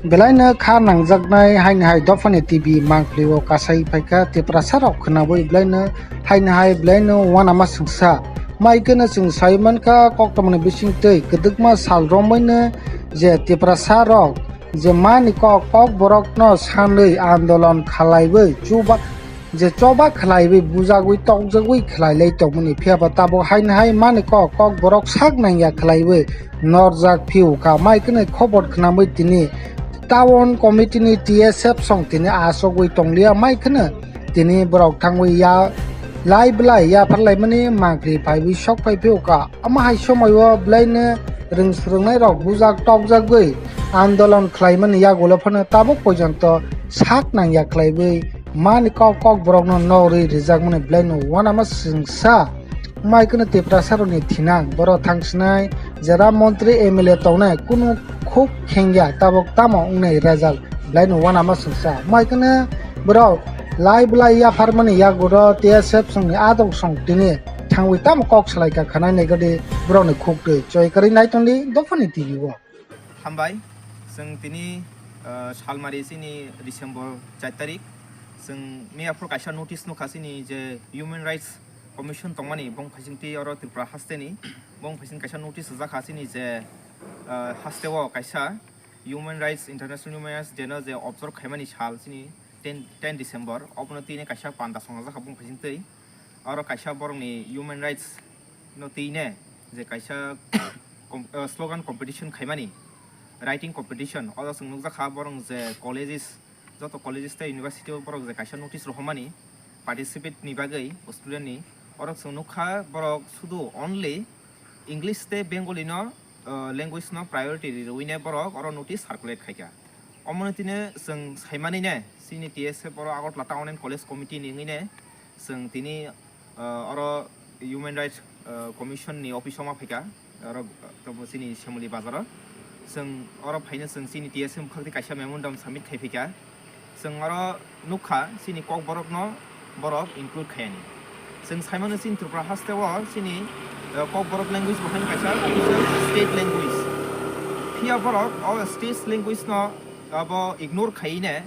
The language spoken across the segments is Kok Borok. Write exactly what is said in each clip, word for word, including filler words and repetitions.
Belaino kha nangjaknai haini hai dophani T V mangpli o kasai phaikha Tiprasa rok khwnawi belaino haini hai belaino uanama swngsa. Mai kheno chwng sai mankha koktwmani bisingtwi kwdwkma sal romwino je Tiprasa rok je mani kok, kok borokno sanwi andolon khlaiwi chuba je choba khlaiwi bujagwi tokjagwi khlailai tongmani, phiyaba tabuk haini hai mani kok, kok borok sak nangya khlaiwi norjak phiu kha. Mai kheno khobor khwnamwi tini town committee ni T S F song tini achogwi tonglia, mai kheno tini borok thangwi ya lai belai yaphar laimani mangpli phaiwi sok phai phiu kha. Omo hai somoi o belaino rwng swrwngnai rok bujak tokjagwi andolon khlaimani yagulo phano tabuk pojonto sak nangya khlaiwi mani kok, kok borokno nogri rijakmani belaino uanama swngsa. Mai kheno Tiprasa rokni thinang borok thangsinai jera montri M L A tongnai kunu khuk khengya tabuk tamo wngnai result belaino uanama swngsa. Mai kheno borok lai belai yapharmani yaguro T S F songni adong song tini thangwi tamo kok salaikha khwnai naikadi borokni khuk twi choi kwrwi naitongdi dophani T V o. Hambai, chwng tini, ah, salmari chini December char tarik, chwng miyaphur kaisa notice nukha chini je Human Rights Commission tongmani bong phaising twi oro Tripura hasteni, bong phaising kaisa notice rijak kha chini je, ah, hasteo kaisa Human Rights, International Human Rights Day no je observe khaimani sal chini ten, ten December, obono tini kaisa panda songjak kha bong phaising twi. Oro kaisa borokni human rights no twi ne je kaisa com-, ah, slogan competition khaimani, writing competition, oro chwng nukjak kha borok je colleges, joto colleges tei university o borok je kaisa notice rohormani participate ni bagwi student ni, oro chwng nukha borok sudu only English tei Bengali no, ah, language no priority riwi ne borok oro notice circulate khaikha. Omono tini chwng saimani ne chini T S F oro Agartala Town and College Committee ni wngwi ne chwng tini, ah, oro Human Rights, ah, Commission ni office o ma phaikha, oro, ah, tamo chini Semoli bazar o. Chwng oro phaino chwng chini T S F bwkhak twi kaisa memorandum submit khai phaikha. Chwng oro nukha chini kokborokno borok include khayani. Chwng saimano chini Tripura hasteo chini, eh, kokborok language bo haino kaisa official state language. Phiya borok o state language no abo ignore khayine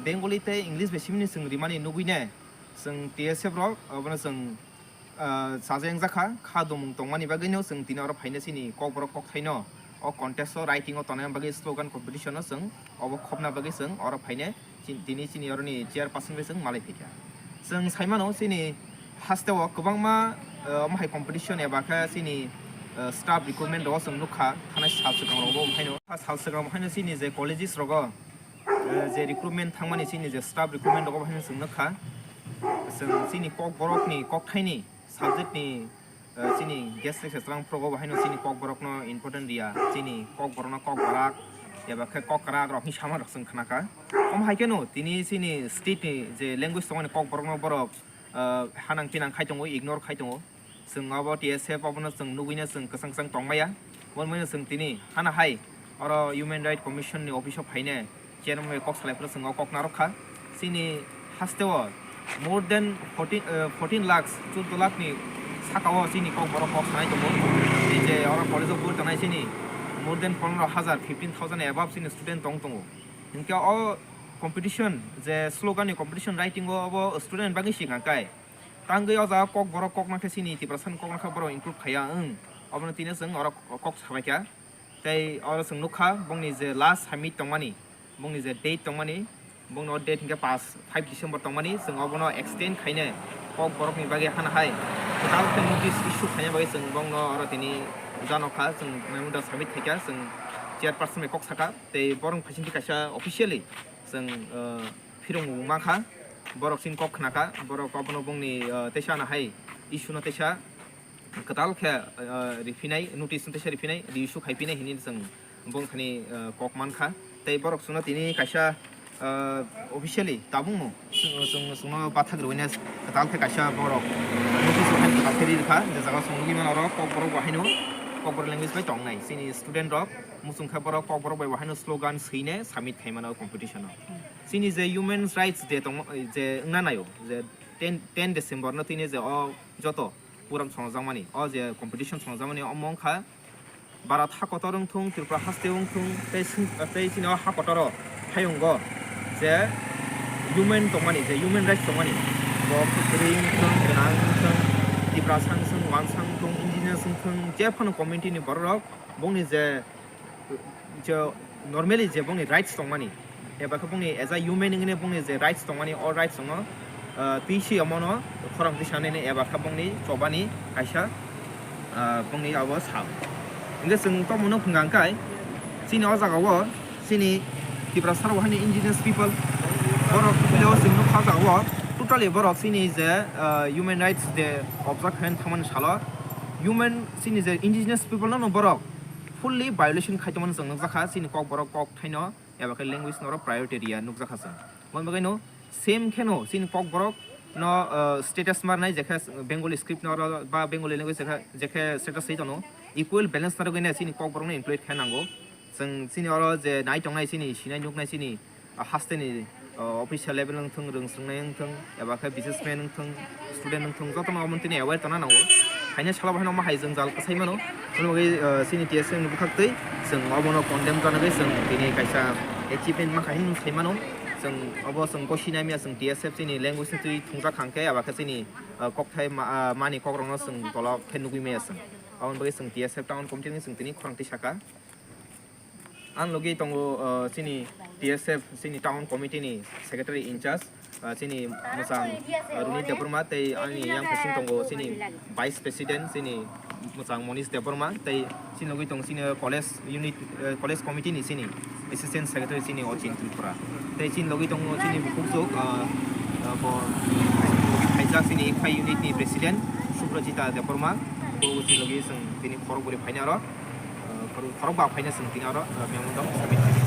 Bengali tei English bai simini chwng rimani nugwine chwng T S F rok abono chwng ah, sajeng jakha, kha dumung tongmani bagwino chwng tini oro phaina chini kokborok kokthaino o contest o writing o tongnai bagwi slogan competition o chwng obo khopna bagwi chwng oro phaina chin-, tini chini oroni chairperson bai chwng malai phaikha. Chwng saimano chini hasteo kwbangma, ah, omo hai competition eba khe chini, ah, staff recruitment rogo chwng nukha, thanai sal swkang rogo omo haino, sal swkang omo haino chini je colleges rogo, eh, je recruitment thangmani chini je staff recruitment rogo haino chwng nukha. Chwng chini kokborokni kokthaini subject ni, eh, chini guest lecturer phrogo bo haino chini kokborok no important riya, chini kokborok no kokbarak eba khe kokrak rok hinwi sama rok chwng khnakha. Omo hai kheno tini chini state ni je language tongmani kokborok no borok, eh, hanang pinang khai tongo, ignore khai tongo. Chwng abo T S F abono chwng nugwino chwng kwchang kwchang tongmaya. Omo haino chwng tini hana hai oro Human Rights Commission ni office o phaine chairman bai kok salai phuru chwng o kok narwk kha. Chini hasteo more than fourteen, eh, fourteen lakhs, chuddo lakh ni saka o chini kokborok kok sanai tongo. Tei je oro college o pori tongnai chini more than pondro hajar, fifteen thousand above chini student tong tongo. Hinkhe o competition, je slogan ni competition writing o abo student bagwi swkang kai. Tangwi o jaga kokborok kokna khe chini Tiprasa ni kokna khe borok include khaiya wng. Obono tini chwng oro kok sabaikha. Tei oro chwng nukha bongni je last summit tongmani, bongni je date tongmani, bongno date hinkhe paanch, five December tongmani, chwng obono extend khaine kokborokni bagwi hana hai kwtal khe notice issue khaina bagwi chwng bongno oro tini janokha, chwng memorandum submit khaikha, chwng chairperson bai kok sakha, tei borok phaisingtwi kaisa officially chwng, uh, phirung mankha, borok chini kok khnakha, borok obono bongni, uh, teisa hana hai issue no teisa kwtal khe, ah, riphinai, notice no teisa riphinai, reissue khaiphinai hinwi chwng bongthani, ah, kok mankha. Tei borok chwngno tini kaisa, ah, officially tabukno chwng, chwng, chwngno bathak rwina kwtal khe kaisa borok notice rwkha, kwtal khe ri rwkha. Je jaga chwng nugwi mano oro kokborok bo haino, kokborok language bai tongnai. Chini student rok muchung khe borok kokborok bai bo haino slogan swine submit khai mano competition o. Chini je Human Rights Day tongmo, je wngna naio, je ten, ten December no tini je o joto program songjakmani, o je competition songjakmani, omo wngkha Bharat ha kotor wng thung, Tripura haste wng thung, tei sing-, tei chini o ha kotoro hayungo je human tongmani, je human rights tongmani, bo kwrwi wng thung, gwnang wng thung, Tiprasa wng thung, Wansa wng thung, indigenous wng thung, je phano community ni borok rok bongni je, je normally je bongni rights tongmani, eba khe bongni as a human wngwi bongni je rights tongmani, o rights tongo, ah, twi si omono khorang twi sanani eba khe bongni chobani kaisa, ah, bongni abo sal. Hingke chwng tongmano hwnka hwnkhe chini o jaga o chini Tiprasa rok hani indigenous people borok phileo chwng nukha o jaga o totally borok chini je, ah, human rights je observe khaina thangmani salo human chini je indigenous people no borok fully violation khai tongmani chwng nukjakha chini Kokborok kok thaino. Eba khe language norok priority riya nukjakha chwng. Boni bagwi no same kheno chini Kokborok no, uh, status marnai jekhe Bengali script no oro ba Bengali language jekhe, jekhe status sai tono equal balance narwgwi nai chini Kokborok no include khe nango. Chwng chini oro je nai tongnai chini sinai nuknai chini, uh, haste ni, uh, official level wng thung, rwng swrwngnai wng thung, eba khe businessman wng thung, student wng thung, jotono omo tini aware tongna nango. Haino salo bo haino omo hai jwngjal kwsai mano. Omo bagwi, uh, chini T S F ni bwkhak twi chwng obono condemn khlaiwi chwng tini kaisa achievement mankha hinwi sai mano. Chwng obo chwng gosi nai maya chwng T S F chini language ni twi thungjak kha hwnkhe eba khe chini, uh, kokthai ma-, uh, mani kokrokno chwng tolok khe nugwi maya chwng. Aboni bagwi chwng T S F town committee ni chwng tini khorang twi saka. Ang logi tongo, uh, chini T S F, chini town committee ni secretary in charge, uh, chini mwchang, uh, Runi Debbarma, tei ani yang bising tongo chini vice president, chini mwchang Monish Debbarma, tei chini logi tongo chini college unit, uh, college committee ni chini assistant secretary chini Ochin Tripura. Tei chini logi tongo chini bukhukjwk, uh, uh, bo logi phaijak chini Ikhai unit ni president Subrajita Debbarma, bo chini logi chwng tini khorok bwrwi phaina oro. Uh, khorok, khorok ba phaina chwng tini oro, uh, memorandum submit khainai.